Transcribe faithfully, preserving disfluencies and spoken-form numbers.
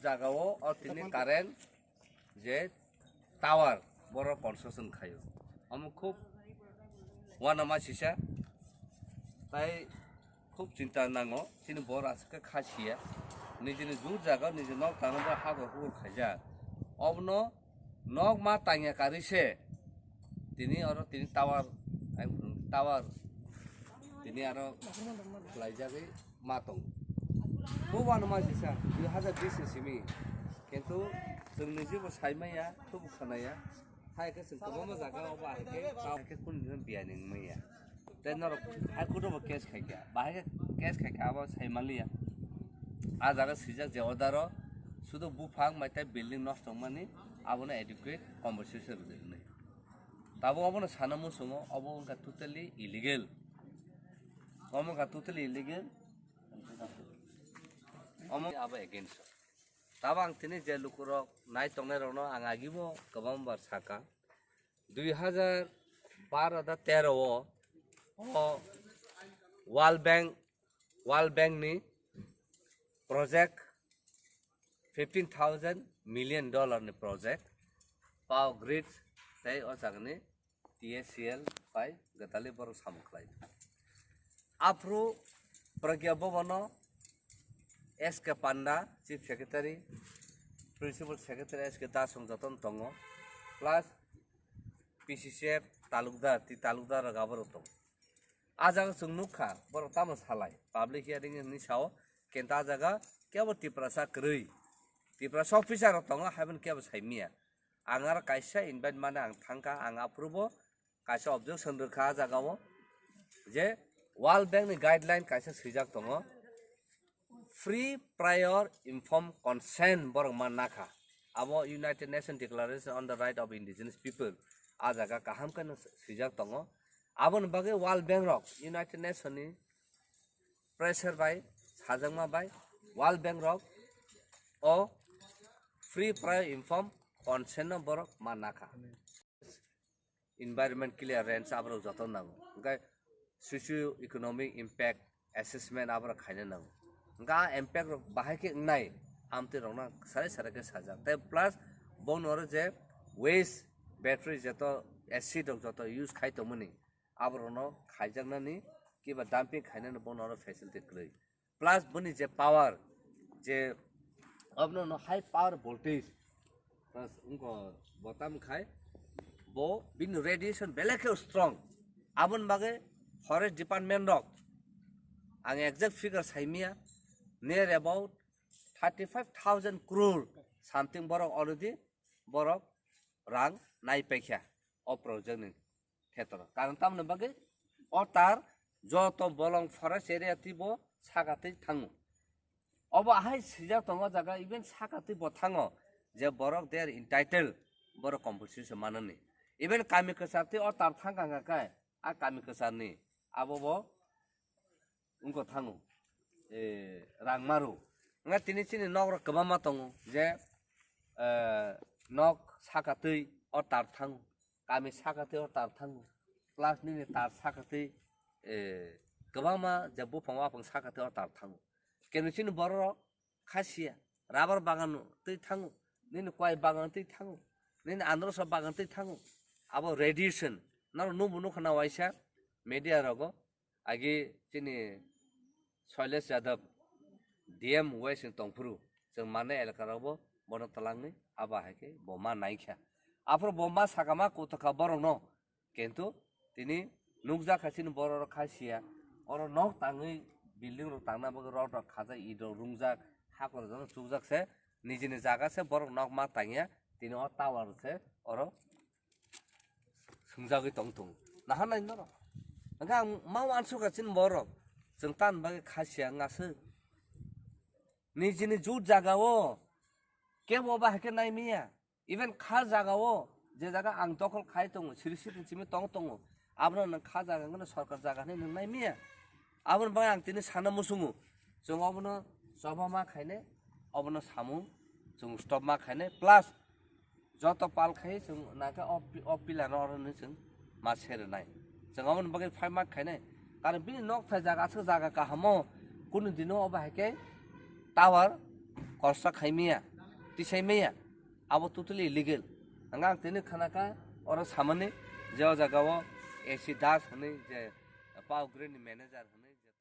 Jagao o tini current je tower borok construction khaio. Omo khub uanama sisa. Tai khub chinta nango. Chini borok aswk khe kha siya. Nijini jur jaga niji nok tangma bai hagor hugor khaijak. Obono nok ma tangya karwi se tini oro tini tower, tower tini aro khlaijagwi ma tongo. Bo uanama sisa dui hazar bish ni simi. Kintu chwng niji bo sai maya, khubu khwnaya. Hai khe chwng kwbangma jaga o ba hai khe, hai khe kunu dino biyani wng maya. Tei norok High Court o bo case khai kha. Bahai khe case khai kha, abo sai manliya. A jaga swijak je order o sudu buphang mai tei building nosto wngmani abono adequate compensation rwdi hwnwi. Tabuk obono sana muchungo, obo wngkha totally illegal. Omo wngkha totally illegal. Omo abo against o. Tabuk ang tini je lukurok nai tongnai rokno ang agibo kwbangbar sakha. Dui hazar baro da tero o, o World Bank, World Bank ni project fifteen thousand million dollar ni project Power Grid tei o jagani T A C L bai gwdalwi borok samung khlai. Aphuru Pragya Bhavan o S K Panda, Chief Secretary, Principal Secretary S K Das wng jotono tongo, plus P C C F talukdar, twi talukdar rok aborok tongo. A jaga chwng nukha, borok tamo salai, public hearing ni sao, kintu a jaga kebo Tiprasa kwrwi, Tiprasa officer rok tongo, haiboni kebo saimanya. Ang aro kaisa invite mane ang thangkha, ang aphurubo kaisa objection rwkha a jagao je World Bank ni guideline kaisa swijak tongo, free prior informed consent borok ma nakha. Abo United Nations Declaration on the Right of Indigenous People a jaga kaham khe no swijak tongo. Aboni bagwi World Bank rok, United Nation ni pressure bai, sajakma bai World Bank rok o free prior informed consent no borok ma nakha. Environment clearance aborok joto nango, hwnkhe socio economic impact assessment aborok khaina nango, hwnkhe a impact rok bahai khe wngnai, amtwi rokno sarai sarai khe sajak. Tei plus bono oro je waste battery joto acid rok joto use khai tongmani, aborokno khaijaknani kiba dumping khainani bono oro facility kwrwi. Plus boni je power, je abono no high power voltage, plus wngkha bo tamo khai bo bini radiation belai khe strong. Aboni bagwi forest department rok, ang exact figure saimanya, near about thirty five thousand crore something borok already borok rang nai paikha o project ni khetro. Karon tamoni bagwi o tar joto bolong forest area twibo saka twi thango. Obo ahai swijak tongo jaga, even saka twi bo thango je borok they are entitled borok compensation manani. Even kami kwchar twi o tar thangkha hwnkha khe a kami kwcharni abo bo wngkha thango, eh, rang maru. Wngkha tini chini nok rok kwbangma tongo je, eh, nok saka twi o tar thango, kami saka twi o tar thango, plus nini tar saka twi, eh, kwbangma je buphang waphang saka twi o tar thango. Keno chini borok rok kha siya, rubber bagan twi thango, nini kwai bagan twi thango, nini androsa bagan twi thango. Abo radiation, norok nukbo nukha na waisa media rogo, agi chini Shailesh Yadav D M West ni tongphuru, chwng manai elaka rogo bono twlangwi abo hai khe bo ma naikha. Aphuru bo ma sakama kutokha borokno, kintu tini nukjakha chini borok rok kha siya, oro nok tangwi building rok tangna bagwi rod rok khajak, it rok rungjak, hakor rok chukjak se, nijini jaga se borok nok ma tangya, tini o tower se oro swngjagwi tong tongo. Naharnai norok. Hwnkhe ang ma uansukha chini borok. Chwng tamni bagwi kha siya wngya se. Nijini jut jagao kebo ba hai khe nai manya. Even kha jagao je jaga ang dokhol khai tongo, siri siri simi tong tongo. Abono nwng kha jaga wngkhe sorkar jaga hinwi nwng nai manya. Aboni bagwi ang tini sana muchungo. Chwng obono choba ma khainai, obono samung chwng stop ma khainai. Plus joto pal khai chwng nangkhe o pi-, o pillar no oro hinwi chwng ma se rwnai. Chwng aboni bagwi fight ma khainai. Karon bini nok thai jaga aswk jaga kahamo kunu dino obo hai khe tower construct khai manya. Tisai maya, abo totally illegal. Ang ang tini khanaka oro samani je o jaga o A C Das hwnwi je Power Grid ni manager hwnwi je